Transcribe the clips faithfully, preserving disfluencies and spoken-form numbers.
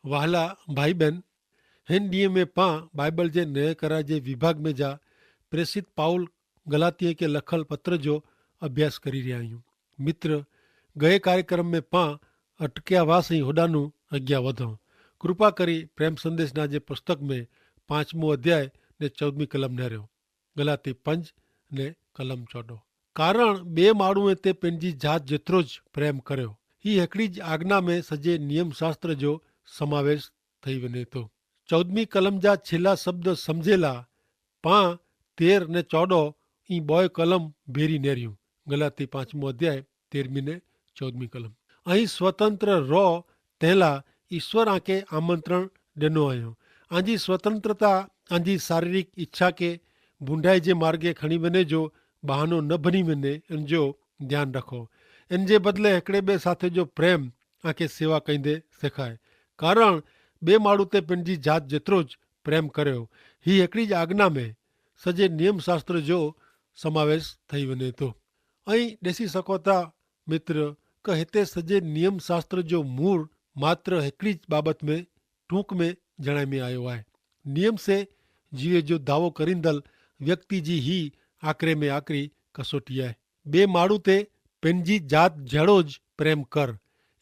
વહાલા ભાઈબેન, હેન દિયે મેં પાં બાઈબલ જે નય કરા જે વિભાગ મેં જા પ્રેસિત પાઉલ ગલાતિયે કે લખલ પત્ર જો અભ્યાસ કરી રહ્યા હૈં. મિત્ર, ગયે કાર્યક્રમ મેં પાં અટક્યા વાસ હૈં હોડાનું અજ્ઞા વધો. કૃપા કરી પ્રેમ સંદેશ ના જે પુસ્તક મેં પાંચમો અધ્યાય ને ચૌદમી કલમ નહર્યો. ગલાતી પંજ ને કલમ ચોડો. કારણ બે માણુએ તે પેનજી જાત જેતરો જ પ્રેમ કર્યો. હી હેકડી જ આજ્ઞા મેં સજે નિયમશાસ્ત્ર જો સમાવેશ થઈ વને તો. ચૌદમી કલમ જા છેલ્લા શબ્દ સમઝેલા પાં તેર ને ચોડો ઈ બોય કલમ ભેરી નેર્યું. ગલાતી પાંચમો અધ્યાય તેરમી ને ચૌદમી કલમ. અહીં સ્વતંત્ર રો તેલા ઈસ્વર આંકે આમંત્રણ દેનો આયો. આંજી સ્વતંત્રતા આંજી શારીરિક ઇચ્છા કે ભૂંડાઈ જે માર્ગે ખણી વને જો બહાનો ન ભની વને. એન જો ધ્યાન રાખો. એન જે બદલે હેકડ઼ે બે સાથે જો પ્રેમ આંકે સેવા કઈંદે સેખાય. કારણ બે માળુ તે પેનજી જાત જેતરો જ પ્રેમ કર્યો. હી હેકડ઼ી જ આજ્ઞા મેં સજે નિયમશાસ્ત્ર જો સમાવેશ થઈ વને તો. અહીં દેસી સકોતા મિત્ર, કે હેતે સજે નિયમશાસ્ત્ર જો મૂળ માત્ર હેકડ઼ી જ બાબત મેં ટૂંક મેં જણાઈ મેં આયો આય. નિયમ સે જીવે જો ધાવો કરીંદલ વ્યક્તિ જી હી આકરે મેં આકરી કસોટી આય. બે માડૂ તે પેનજી જાત જેડો જ પ્રેમ કર.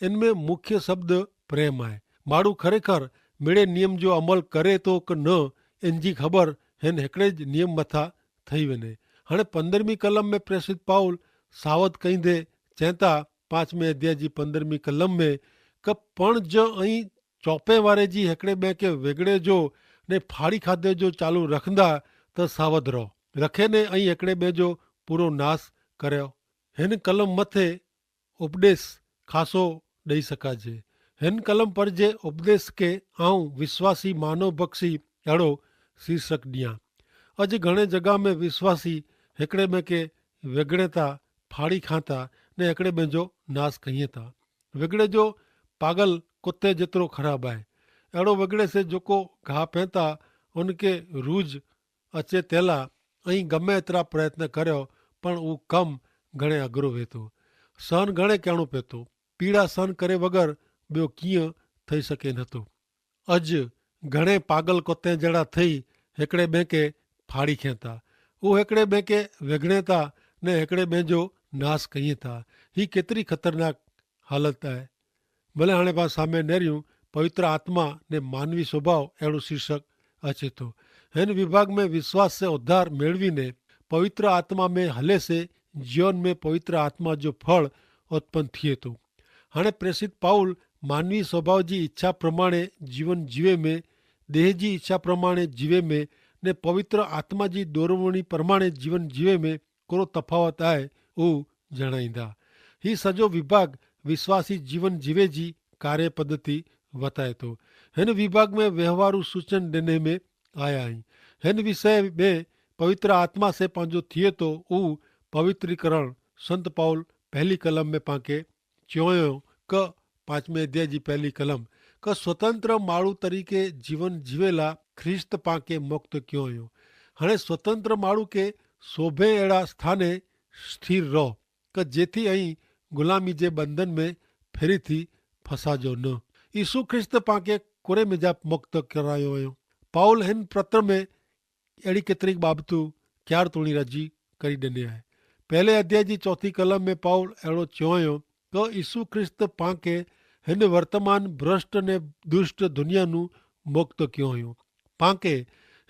એન મેં મુખ્ય શબ્દ પ્રેમ આય. માડૂ ખરેખર મેડે નિયમ જો અમલ કરે તો કે ન, એનજી ખબર હેન હેકડ઼ે જ નિયમ મતા થઈ વેને. હણે પંદ્રહમી કલમ મેં પ્રેસિત પાઉલ સાવધ કહીંદે ચેંતા પાંચમે અધ્યાય જી પંદ્રહમી કલમ મેં કે પણ જો અહીં ચોપે વારે જી હેકડ઼ે બેંકે વેગડ઼ે જો ને ફાડી ખાધે જો ચાલુ રખંદા તો સાવધ રહો. રખે ને અહીં હેકડ઼ે બેંજો પૂરો નાસ કર્યો. હેન કલમ મતે ઉપદેશ ખાસો દઈ શકાજે. હેન કલમ પર જે ઉપદેશ કે આઉં વિશ્વાસી માનવ બક્ષી એડો શીર્ષક દિયા. અજ ઘણે જગા મેં વિશ્વાસી હેકડ઼ે બેંકે વેગડ઼ે તા ફાડી ખાતા ને હેકડ઼ે બેંજો નાસ કહિયે તા. વેગડ઼ે જો પાગલ કુત્તે જેતરો ખરાબ આય. એડો વેગડ઼ે સે જોકો ઘા પેંતા ઉનકે રૂજ અચે તેલા અહીં ગમે એતરા પ્રયત્ન કર્યો પણ ઉં કમ ઘણે અગ્રો વેતો. સહન ઘણે કહેણો પેતો. પીડા સહન કરે વગર બ્યો કિયા થઈ શકે નતો. અજ ઘણે પાગલ કોતે જેડા થઈ હેકડ઼ે બેંકે ફાડી ખેંતા. ઉહ હેકડ઼ે બેંકે વેગડ઼ે તા ને હેકડ઼ે બેંજો નાસ કહિયે તા. હી કેતરી ખતરનાક હાલત આય. ભલે હણે પા સામે નેર્યું પવિત્ર આત્મા ને માનવી સ્વભાવ એડો શીર્ષક અચેતો. હેન વિભાગ મેં વિશ્વાસ સે ઉદ્ધાર મેળવી ને પવિત્ર આત્મા મેં હલે સે જીવન મેં પવિત્ર આત્મા જો ફળ ઉત્પન થિયે તો. હણે પ્રેસિત પાઉલ માનવી સ્વભાવ જી ઇચ્છા પ્રમાણે જીવન જીવે મેં, દેહ જી ઇચ્છા પ્રમાણે જીવે મેં ને પવિત્ર આત્મા જી દોરવણી પ્રમાણે જીવન જીવે મેં કોરો તફાવત આય ઉં જણાઈંદા. હી સજો વિભાગ વિશ્વાસી જીવન જીવે જી કાર્ય પદ્ધતિ વતાયતો. હેન વિભાગ મેં વ્યવહારુ સૂચન દેને મેં આયા હૈં. હેન વિષય મેં પવિત્ર આત્મા સે પાંજો થિયેતો ઉં પવિત્રીકરણ સંત પાઉલ પહેલી કલમ મેં પાંકે ચ્યોંયો કે પાંચમે અધ્યાય જી પહેલી કલમ કે સ્વતંત્ર માળુ તરીકે જીવન જીવેલા ખ્રિસ્ત પાંકે મુક્ત ક્યોંયો. હણે સ્વતંત્ર માળુ કે સોભે એડા સ્થાને સ્થિર રહો કે જેથી અહીં ગુલામી જે બંધન મેં ફેરી થી ફસાજો ન. ઈસુ ખ્રિસ્ત પાંકે કોરે મેં જા મુક્ત કરાયો અયો. પાઉલ હેન પ્રત્ર મેં એડી કેતરિક બાબતુ ક્યાર તોણી રાજી કરી દેને આય. પહેલે અધ્યાય જી ચોથી કલમ મેં પાઉલ એડો ચોંયો કે ઈસુ ખ્રિસ્ત પાંકે હેન વર્તમાન ભ્રષ્ટ ને દુષ્ટ દુનિયાનું મુક્ત ક્યો અયો. પાંકે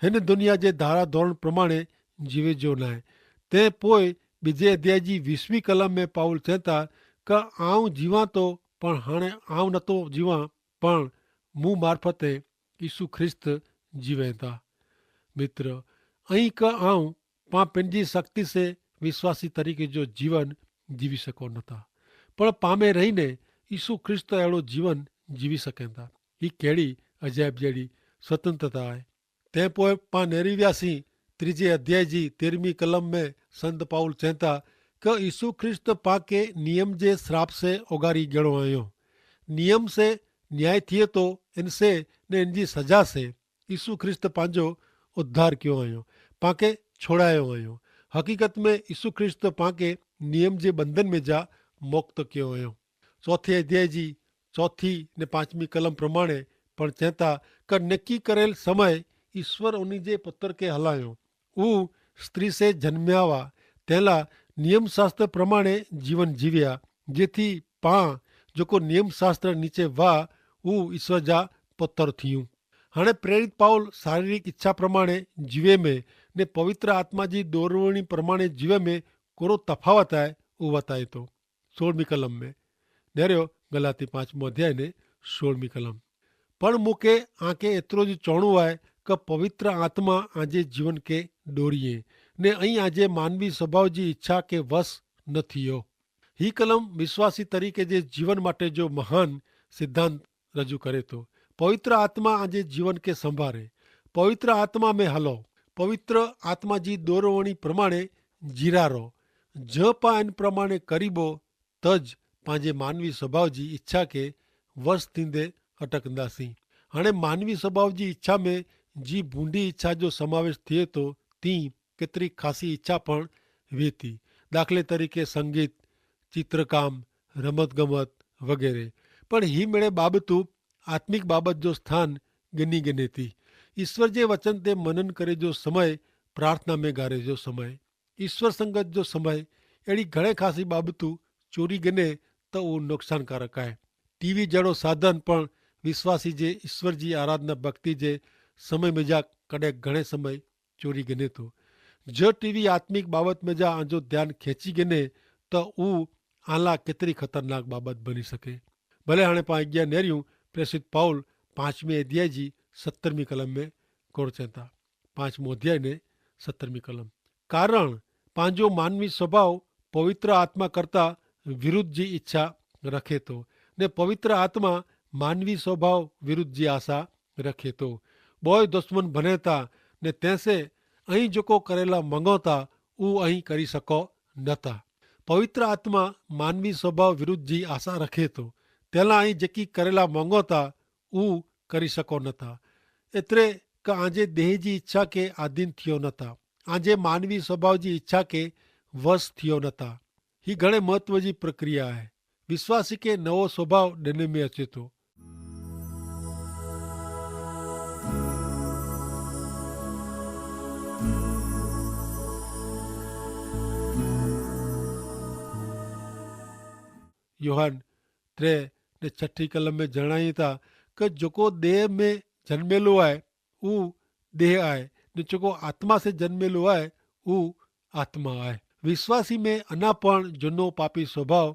હેન દુનિયા જે ધારા ધોરણ પ્રમાણે જીવે જો નાય. તે પોય બીજે અધ્યાય જી વીસવી કલમ મેં પાઉલ ચેતા કે આઉં જીવાં તો પણ હાણે આઉં નતો જીવાં પણ મું મારફતે ઈસુ ખ્રિસ્ત જીવે તા. મિત્ર, અહીં કે આઉં પાં પેનજી શક્તિ સે વિશ્વાસી તરીકે જો જીવન જીવી શકો નતા. પણ પામે રહીને ઈસુ ખ્રિસ્ત એડો જીવન જીવી શકેતા. હી કહેડી અજાયબ જેડી સ્વતંત્રતા આય. તે પોય પાં નેરી વ્યાસી ત્રીજે અધ્યાય જી તેરમી કલમ મેં સંત પાઉલ ચેતા કે ઈસુ ખ્રિસ્ત પાંકે નિયમ જે શ્રાપ સે ઓગારી ગેણો આયો. નિયમ સે ન્યાય થિયે તો એન સે ને એનજી સજા સે ઈસુ ખ્રિસ્ત પાંજો ઉદ્ધાર ક્યો આયો, પાંકે છોડાયો આયો. હકીકત મેં ઈસુ ખ્રિસ્ત પાંકે નિયમ જે બંધન મેં જા મુક્ત ક્યો આયો. ચોથે અધ્યાય જી ચોથી ને પાંચમી કલમ પ્રમાણે પણ ચેતા કે નક્કી કરેલ સમય ઈસ્વર ઉની જે પત્ર કે હલાયો. ઉહ સ્ત્રી સે જન્મ્યાવા તેલા નિયમશાસ્ત્ર પ્રમાણે જીવન જીવ્યા, જેથી પા જોકો નિયમશાસ્ત્ર નીચે વા ઉહ ઈસ્વર જા પત્ર થિયું. હણે પ્રેરિત પાઉલ શારીરિક ઇચ્છા પ્રમાણે જીવે મેં ને પવિત્ર આત્મા જી દોરવણી પ્રમાણે જીવે મેં કોરો તફાવત આય ઉહ વતાયતો. સોળમી કલમ મેં નેર્યો ગલાતી પાંચમો અધ્યાય ને સોળમી કલમ. પણ મુકે આંકે એતરો જ ચોણું આય કે પવિત્ર આત્મા આજે જીવન કે દોરિયે ને અહીં આજે માનવી સ્વભાવ જી ઇચ્છા કે વસ ન થિયો. હી કલમ વિશ્વાસી તરીકે જે જીવન માટે જો મહાન સિદ્ધાંત રજૂ કરે તો. પવિત્ર આત્મા આજે જીવન કે સંભારે. પવિત્ર આત્મા મેં હલો. પવિત્ર આત્મા જી દોરવણી પ્રમાણે જીરારો. જ પા એન પ્રમાણે કરીબો તજ પાંજે માનવી સ્વભાવ જી ઇચ્છા કે વસ થીંદે અટકંદા સી. હણે માનવી સ્વભાવ જી ઇચ્છા મેં જી ભૂંડી ઇચ્છા જો સમાવેશ થિયે તો તી કેતરી ખાસી ઇચ્છા પણ વેતી. દાખલે તરીકે સંગીત, ચિત્રકામ, રમતગમત વગેરે. પણ હી મેળે બાબતો આત્મિક બાબત જો સ્થાન ગની ગનેતી. ઈસ્વર જે વચન તે મનન કરે જો સમય પ્રાર્થના મેં ગારે જો સમય ઈસ્વર સંગત જો સમય એડી ઘણે ખાસી બાબતો ચોરી ગને તો ઉહ નુકસાનકારક આય. ટીવી જેડો સાધન પણ વિશ્વાસી જે ઈસ્વર જી આરાધના ભક્તિ જે સમય મેં જા કડ઼ે ઘણે સમય ચોરી ગને તો. જો ટીવી આત્મિક બાબત મેં જા આજો ધ્યાન ખેંચી ગને તો ઉહ આલા કેતરી ખતરનાક બાબત બની શકે. ભલે હણે પાં અજ્ઞા નેર્યું પ્રેસિત પાઉલ પાંચમી અધ્યાય જી સત્તરમી કલમ મેં કોરચેતા. પાંચમો અધ્યાય ને સત્તરમી કલમ. કારણ પાંજો માનવી સ્વભાવ પવિત્ર આત્મા કરતા વિરુદ્ધ જી ઇચ્છા રખે તો ને પવિત્ર આત્મા માનવી સ્વભાવ વિરુદ્ધ જી આશા રખે તો. બોય દુશ્મન ભનેતા ને તેસે અહીં જોકો કરેલા મંગોતા ઉ અહીં કરી શકો નતા. પવિત્ર આત્મા માનવી સ્વભાવ વિરુદ્ધ જી આશા રખે તો તેલા અહીં જેકી કરેલા મંગોતા ઉ કરી શકો નતા. એતરે કે આજે દેહ જી ઇચ્છા કે આધીન થિયો નતા. આજે માનવી સ્વભાવ જી ઇચ્છા કે વશ થિયો નતા. હી ઘણે મહત્વ જી પ્રક્રિયા હૈ. વિશ્વાસી કે નવો સ્વભાવ ડેને મેં અચેતો. યોહાન ત્રે ને છઠી કલમ મેં જણાયે થા કે જોકો દેહ મેં જન્મેલો આય ઉહ દેહ આય, ને જોકો આત્મા સે જન્મેલો આય ઉહ આત્મા આય. વિશ્વાસી મેં અના પણ જોનો પાપી સ્વભાવ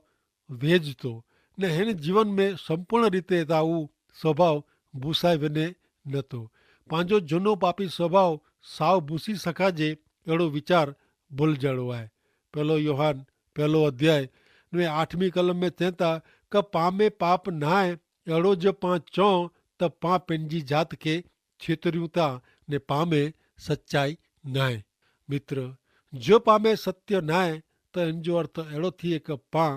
વેજતો ને હેન જીવન મેં સંપૂર્ણ રીતે થા ઉહ સ્વભાવ ભૂસાઈ વેને નતો. પાંજો જોનો પાપી સ્વભાવ સાવ ભૂસી સકાજે એડો વિચાર ભૂલ જાડો આય. પહેલો યોહાન પહેલો અધ્યાય ને આઠમી કલમ મેં ચેતા કે પામે પાપ નાય એડો જો પાં ચો તો પાં પેનજી જાત કે છેતર્યું તા ને પામે સચ્ચાઈ નાય. મિત્ર, જો પામે સત્ય નાય તો એનજો અર્થ એડો થી કે પાં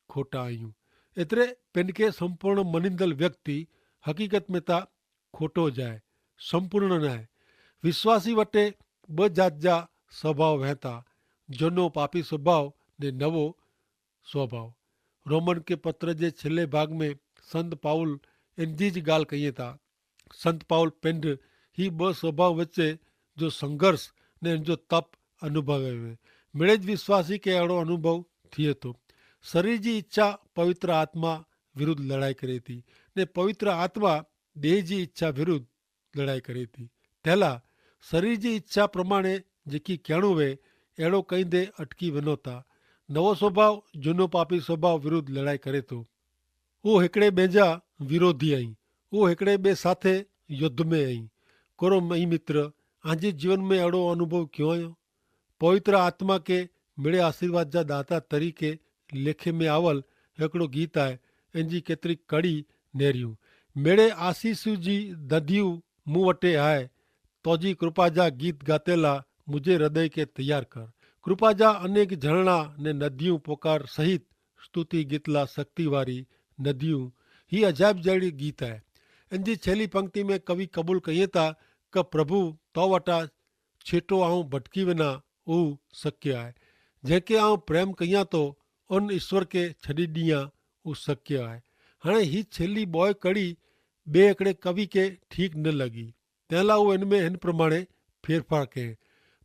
ખોટા આયું. એતરે પેનકે સંપૂર્ણ મનિંદલ વ્યક્તિ હકીકત મેં તા ખોટો જાય, સંપૂર્ણ નાય. વિશ્વાસી વટે બજાત જા સ્વભાવ વહેતા, જોનો પાપી સ્વભાવ ને નવો સ્વભાવ. રોમન કે પત્ર જે છેલ્લે ભાગ મેં સંત પાઉલ એનજી જ ગાલ કહિયે તા. સંત પાઉલ પેંધ હી બહ સ્વભાવ વચ્ચે જો સંઘર્ષ ને એનજો તપ અનુભવે મેળે જ વિશ્વાસી કે એડો અનુભવ થિયે તો. શરીર જી ઇચ્છા પવિત્ર આત્મા વિરુદ્ધ લડાઈ કરે તી ને પવિત્ર આત્મા દેહ જી ઇચ્છા વિરુદ્ધ લડાઈ કરે તી. તેલા શરીર જી ઇચ્છા પ્રમાણે જેકી કહેણું વે એડો કઈ દે અટકી વનો તા. નવો સ્વભાવ જૂનો પાપી સ્વભાવ વિરુદ્ધ લડાઈ કરે તો. ઉહ હેકડ઼ે બેજા વિરોધી અહીં. ઉહ હેકડ઼ે બે સાથે યુદ્ધ મેં અહીં. કોરો મહી મિત્ર, આજે જીવન મેં એડો અનુભવ ક્યો આયો? પવિત્ર આત્મા કે મેળે આશીર્વાદ જા દાતા તરીકે લેખે મેં આવલ હેકડો ગીત આય. એનજી કેતરી કડી નેર્યું મેળે આશીસુ જી દધિયુ મુવટે આય. તોજી કૃપા જા ગીત ગાતેલા મુઝે હૃદય કે તૈયાર કર. કૃપા જા અનેક ઝરણા ને નદિયું પોકાર સહિત સ્તુતિ ગીતલા શક્તિવારી નદિયું. હી અજાયબ જેડી ગીત હૈ. એનજી છેલ્લી પંક્તિ મેં કવિ કબૂલ કહિયે તા કે પ્રભુ તો વટા છેટો આઉં ભટકી વેના ઉહ શક્ય હૈ. જેંકે આઉં પ્રેમ કહિયા તો અન ઈસ્વર કે છડી દિયા ઉહ શક્ય હૈ. હણે હી છેલ્લી બોય કડી બે એકડે કવિ કે ઠીક ન લગી. તેલા ઉ એન મેં હેન પ્રમાણે ફેરફાર કહે.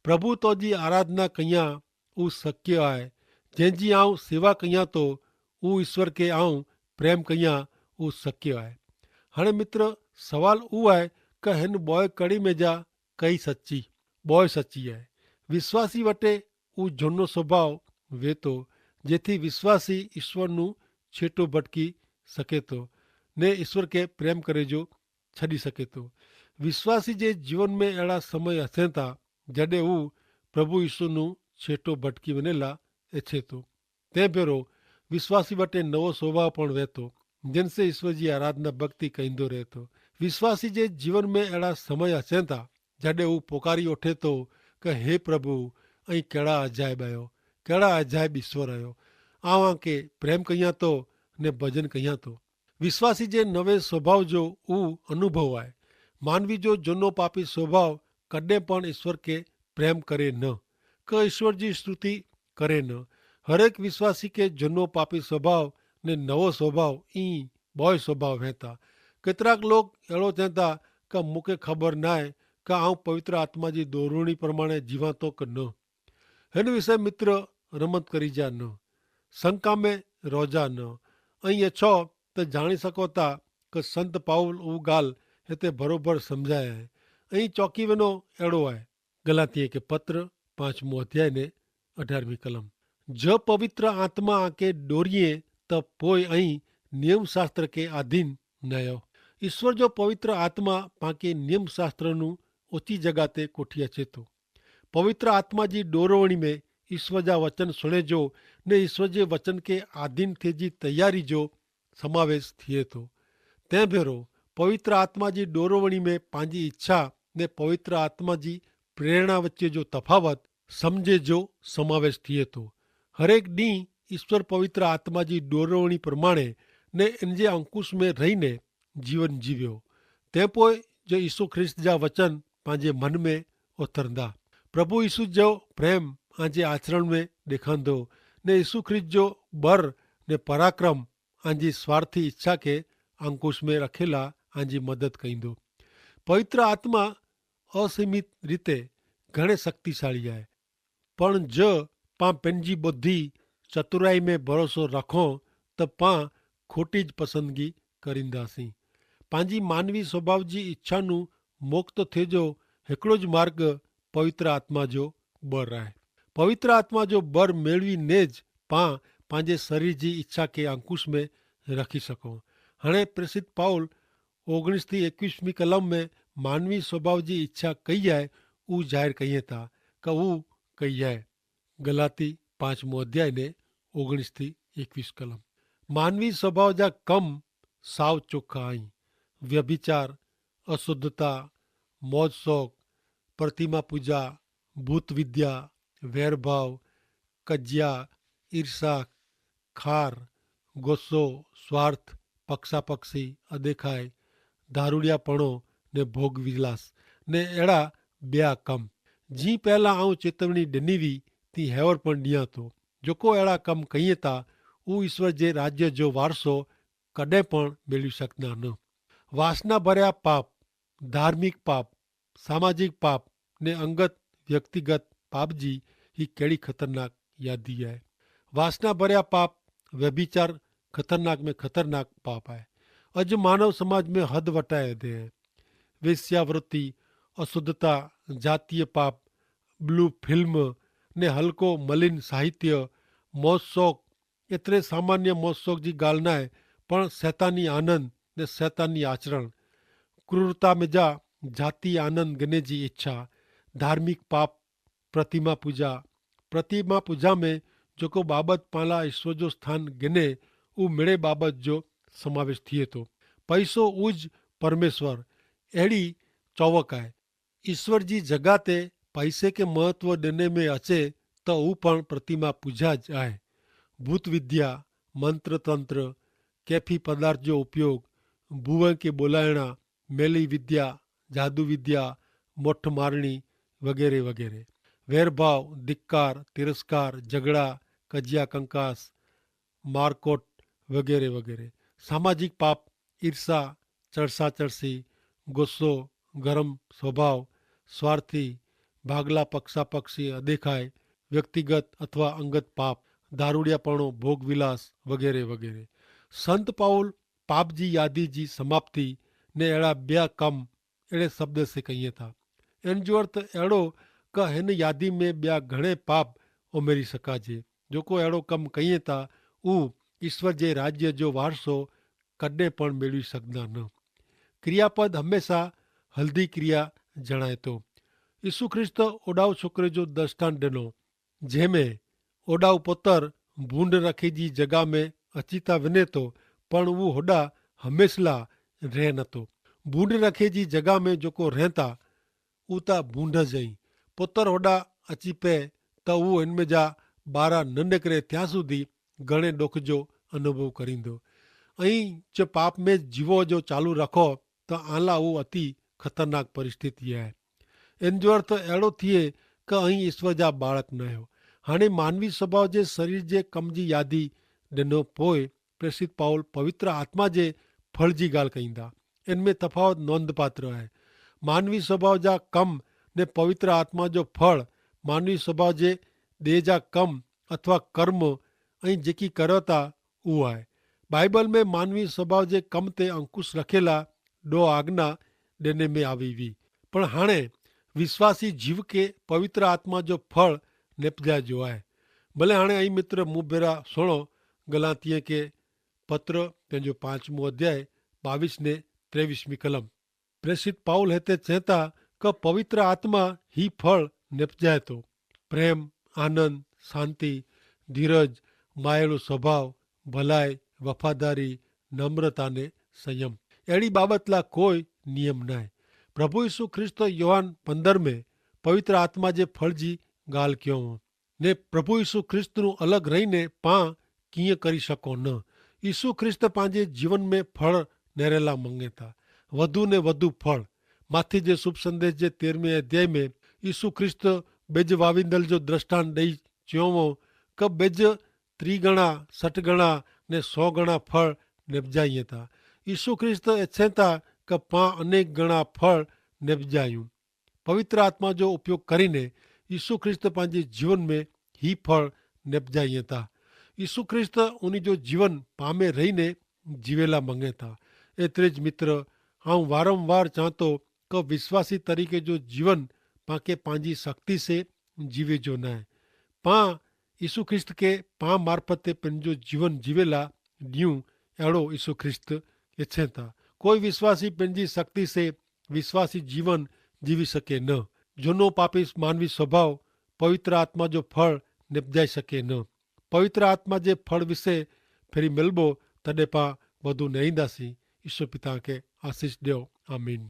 પ્રભુ તો જી આરાધના કહિયા ઉ શક્ય આય. જેન જી આઉં સેવા કહિયા તો ઉ ઈસ્વર કે આઉં પ્રેમ કહિયા ઉ શક્ય આય. હણે મિત્ર, સવાલ ઉ આય કે હેન બોય કડી મેં જા કઈ સચ્ચી બોય સચ્ચી આય? વિશ્વાસી વટે ઉ જોનો સ્વભાવ વેતો, જેથી વિશ્વાસી ઈસ્વરનું છેટો ભટકી સકેતો ને ઈસ્વર કે પ્રેમ કરે જો છડી સકેતો. વિશ્વાસી જે જીવન મેં એડા સમય હસેતા જડે ઉ પ્રભુ ઈસ્વરનું છેટો ભટકી વનેલા એછેતો. તે ભેરો વિશ્વાસી વટે નવો સ્વભાવ પણ વેતો, જેન સે ઈસ્વર જી આરાધના ભક્તિ કહીંદો રહેતો. વિશ્વાસી જે જીવન મેં એડા સમય હસેતા જડે ઉ પોકારી ઓઠે તો કે હે પ્રભુ, અહીં કેડા અજાયબ આયો, કેડા અજાયબ ઈસ્વર આયો. આવાં કે પ્રેમ કહિયા તો ને ભજન કહિયા તો. વિશ્વાસી જે નવે સ્વભાવ જો ઉ અનુભવ આય. માનવી જો જોનો પાપી સ્વભાવ કદે પણ ઈસ્વર કે પ્રેમ કરે ન, કે ઈસ્વર જી સ્તુતિ કરે ન. હરેક વિશ્વાસી કે જોનો પાપી સ્વભાવ ને નવો સ્વભાવ ઈ બોય સ્વભાવ હેતા. કેતરાક લોક એડો ચેતા કે મુકે ખબર નાય કે આઉં પવિત્ર આત્મા જી દોરવણી પ્રમાણે જીવાતો કે ન. હેન વિષય મિત્ર રમત કરી જા ન, શંકા મેં રોજા ન. અહીં એછો તે જાણી સકોતા કે સંત પાઉલ ઉગાલ હેતે ભરોભર સમઝાયા હૈ. અહીં ચોંકી વેનો એડો આય. ગલાતિયે કે પત્ર પાંચમો અધ્યાય ને અઢારમી કલમ, જો પવિત્ર આત્મા આકે ડોરિયે, તો પોય અહીં નિયમશાસ્ત્ર કે આધીન નયો. ઈસ્વર જો પવિત્ર આત્મા પાંકે નિયમશાસ્ત્રનું ઓચી જગાતે કોઠિયા છેતો. પવિત્ર આત્મા જી ડોરવણી મેં ઈસ્વર જા વચન સુણે જો ને ઈસ્વર જે વચન કે આધીન થે જી તૈયારી જો સમાવેશ થિયે તો. તે ભેરો પવિત્ર આત્મા જી ડોરવણી મેં પાંજી ઇચ્છા ને પવિત્ર આત્મા જી પ્રેરણા વચ્ચે જો તફાવત સમઝે જો સમાવેશ થિયે તો. હરેક દી ઈસ્વર પવિત્ર આત્મા જી ડોરવણી પ્રમાણે ને એનજે અંકુશ મેં રહી ને જીવન જીવ્યો. તે પોય જો ઈસુ ખ્રિસ્ત જા વચન પાંજે મન મેં ઓથરંદા. પ્રભુ ઈસુ જો પ્રેમ આંજે આચરણ મેં દેખાંદો ને ઈસુ ખ્રિસ્ત જો બર ને પરાક્રમ આંજી સ્વાર્થી ઇચ્છા કે અંકુશ મેં રખેલા આંજી મદદ કઈંદો. પવિત્ર આત્મા અસીમિત રીતે ઘણે શક્તિશાળી આય. પણ જો પાં પેનજી બુદ્ધિ ચતુરાઈ મેં ભરોસો રાખો, તો પાં ખોટી જ પસંદગી કરીંદા સી. પાંજી માનવી સ્વભાવ જી ઇચ્છાનું મોક્ત થે જો હેકડો જ માર્ગ પવિત્ર આત્મા જો બર આય. પવિત્ર આત્મા જો બર મેળવી ને જ પાં પાંજે શરીર જી ઇચ્છા કે અંકુશ મેં રખી શકો. હણે પ્રેસિત પાઉલ ઓગણીસ થી એકવીસ મી કલમ મેં માનવી સ્વભાવ જી ઇચ્છા કઈ આય ઉજાહેર કઈ થા. કે ઉ કઈ આય. ગલાતી પાંચમો અધ્યાય ને ઓગણીસ થી એકવીસ કલમ. માનવી સ્વભાવ જા કમ સાવ ચોખા આઈ. વ્યભિચાર, અશુદ્ધતા, મોજશોખ, પ્રતિમા પૂજા, ભૂતવિદ્યા, વૈરભાવ, કજ્યા, ઈર્ષ્યા, ખાર, ગોસો, સ્વાર્થ, પક્ષાપક્ષી, અદેખાઈ, ધારુડિયાપણો, ને ભોગવિલાસ, ને એડા બ્યા કમ. જી પહેલા આઉં ચેતવણી ડેનીવી તી હેવર પણ ડિયા તો. જોકો એડા કમ કહિયે તા ઉ ઈસ્વર જે રાજ્ય જો વારસો કદે પણ મેળવી સકના ન. વાસના ભર્યા પાપ, ધાર્મિક પાપ, સામાજિક પાપ, ને અંગત વ્યક્તિગત પાપજી હી કેડી ખતરનાક યાદી આય. વાસના ભર્યા પાપ, વ્યભિચાર ખતરનાક મેં ખતરનાક પાપ આય. અજ માનવ સમાજ મેં હદ વટાયે દે. વેશ્યાવૃત્તિ, અશુદ્ધતા, જાતીય પાપ, બ્લૂ ફિલ્મ, ને હલકો મલિન સાહિત્ય, મોજશોખ, એતરે સામાન્ય મોજશોખ જી ગાલ નાય, પણ સૈતાની આનંદ ને સૈતાની આચરણ, ક્રૂરતા મેં જા જાતિ આનંદ ગને જી ઇચ્છા, ધાર્મિક પાપ, પ્રતિમા પૂજા. પ્રતિમા પૂજા મેં જોકો બાબત પાલા ઈસ્વર જો સ્થાન ગને ઉ મેળે બાબત જો સમાવેશ થિયે તો. પૈસો ઉજ પરમેશ્વર એડી ચોવક આય. ઈસ્વર જી જગાતે પૈસે કે મહત્વ દેને મેં અચે તો ઉ પણ પ્રતિમા પૂજા જ આય. ભૂતવિદ્યા, મંત્રતંત્ર, કેફી પદાર્થ જો ઉપયોગ, ભૂવે કે બોલાયણા, મેલી વિદ્યા, જાદુ વિદ્યા, મોઠ મારણી, વગેરે વગેરે. વેરભાવ, ધિક્કાર, તિરસ્કાર, જગડા, કજિયા કંકાસ, મારકોટ, વગેરે વગેરે. સામાજિક પાપ, ઈર્ષ્યા, ચર્સા ચર્સી, ગુસ્સો, ગરમ સ્વભાવ, સ્વાર્થી, ભાગલા પક્ષા પક્ષી અદેખાય, વ્યક્તિગત અથવા અંગત પાપ, ધારૂડિયાપણો, ભોગવિલાસ વગેરે વગેરે. સંત પાઉલ પાપ જી યાદી જી સમાપ્તિ ને એડા બ્યા કમ એડે શબ્દ સે કહિયે થા. એન જો અર્થ એડો કે હેન યાદી મેં બ્યા ઘણે પાપ ઉમેરી શકાજે. જોકો એડો કમ કહિયે થા ઉહ ઈસ્વર જે રાજ્ય જો વારસો કદે પણ મેળવી સકદા ન. ક્રિયાપદ હમેંસા હલ્દી ક્રિયા જણાયતો. ઈસુ ખ્રિસ્ત ઓડાઉ છોકરે જો દર્ષ્ટાન ડેનો જેહ મેં ઓડાઉ પોતર ભૂંડ રખે જી જગા મેં અચિતા વિને તો પણ ઉહ હોડા હમેંસલા રહ નતો. ભૂંડ રખે જી જગા મેં જોકો રહેંતા ઉતા ભૂંડ જઈ. પોતર હોડા અચિપે તો ઉહ એન મેં જા બારા નંડકરે ત્યાં સુધી ઘણે ડોખ જો અનુભવ કરીંદો. અહીં જો પાપ મેં જીવો જો ચાલુ રાખો તો આલા ઉહ અતિ ખતરનાક પરિસ્થિતિ હૈ. એન જો અર્થ એડો થિયે કે અહીં ઈસ્વર જા બાળક નહ્યો. હાણે માનવી સ્વભાવ જે શરીર જે કમ જી યાદી ડેનો પોય પ્રેસિત પાઉલ પવિત્ર આત્મા જે ફળ જી ગાલ કહીંદા. એન મેં તફાવત નોંધપાત્ર હૈ. માનવી સ્વભાવ જા કમ ને પવિત્ર આત્મા જો ફળ માનવી સ્વભાવ જે દેહ જા કમ અથવા કર્મ અહીં જેકી કરવતા ઉહ હૈ. બાઈબલ મેં માનવી સ્વભાવ જે કમ તે અંકુશ રખેલા ડો આજ્ઞા ડેને મેં આવી વી. પણ હાણે વિશ્વાસી જીવ કે પવિત્ર આત્મા જો ફળ નેપજાય જો આય. ભલે હાણે અહીં મિત્ર મુભેરા સુણો ગલાતિયે કે પત્ર તેનો પાંચમો અધ્યાય બાવીસ ને ત્રેવીસમી કલમ. પ્રેસિત પાઉલ હેતે ચેતા કે પવિત્ર આત્મા હી ફળ નેપજાય તો પ્રેમ, આનંદ, શાંતિ, ધીરજ, માયેલો સ્વભાવ, ભલાઈ, વફાદારી, નમ્રતા ને સંયમ. એડી બાબતલા કોઈ નિયમ નાય. પ્રભુ ઈસુ ખ્રિસ્ત યોહાન પંદર મેં પવિત્ર આત્મા જે ફળ જી ગાલ ક્યો હો. ને પ્રભુ ઈસુ ખ્રિસ્તનું અલગ રહીને પાં કિંય કરી શકો ન. ઈસુ ખ્રિસ્ત પાંજે જીવન મેં ફળ નેરેલા મંગેતા વધુ ને વધુ ફળ. માથી જે શુભ સંદેશ જે તેરમે અધ્યાય મેં ઈસુ ખ્રિસ્ત બેજ વાવિંદલ જો દ્રષ્ટાન દઈ ચ્યોવો કે બેજ ત્રિગણા સટગણા ને સો ગણા ફળ નેપજાઈ હતા. ઈસુ ખ્રિસ્ત એચ્છે તા કે પાં અનેક ગણા ફળ નેપજાયું. પવિત્ર આત્મા જો ઉપયોગ કરીને ઈસુ ખ્રિસ્ત પાંજે જીવન મેં હી ફળ નેપજાઈ હતા. ઈસુ ખ્રિસ્ત ઉની જો જીવન પામે રહીને જીવેલા મંગેતા. એતરે જ મિત્ર, હાઉં વારંવાર ચાંતો કે વિશ્વાસી તરીકે જો જીવન પાંકે પાંજી શક્તિ સે જીવે જો નાય. પાં ઈસુ ખ્રિસ્ત કે પાં મારફતે પેનજો જીવન જીવેલા ડિયું એડો ઈસુ ખ્રિસ્ત એચ્છે તા. કોઈ વિશ્વાસી પેનજી શક્તિ સે વિશ્વાસી જીવન જીવી શકે ન. જોનો પાપી માનવી સ્વભાવ પવિત્ર આત્મા જો ફળ નેપજાઈ શકે ન. પવિત્ર આત્મા જે ફળ વિશે ફેરી મેલબો તદે પાં વધુ નહીં દાસી. ઈસુ પિતા કે આશીસ દેવ. આમીન.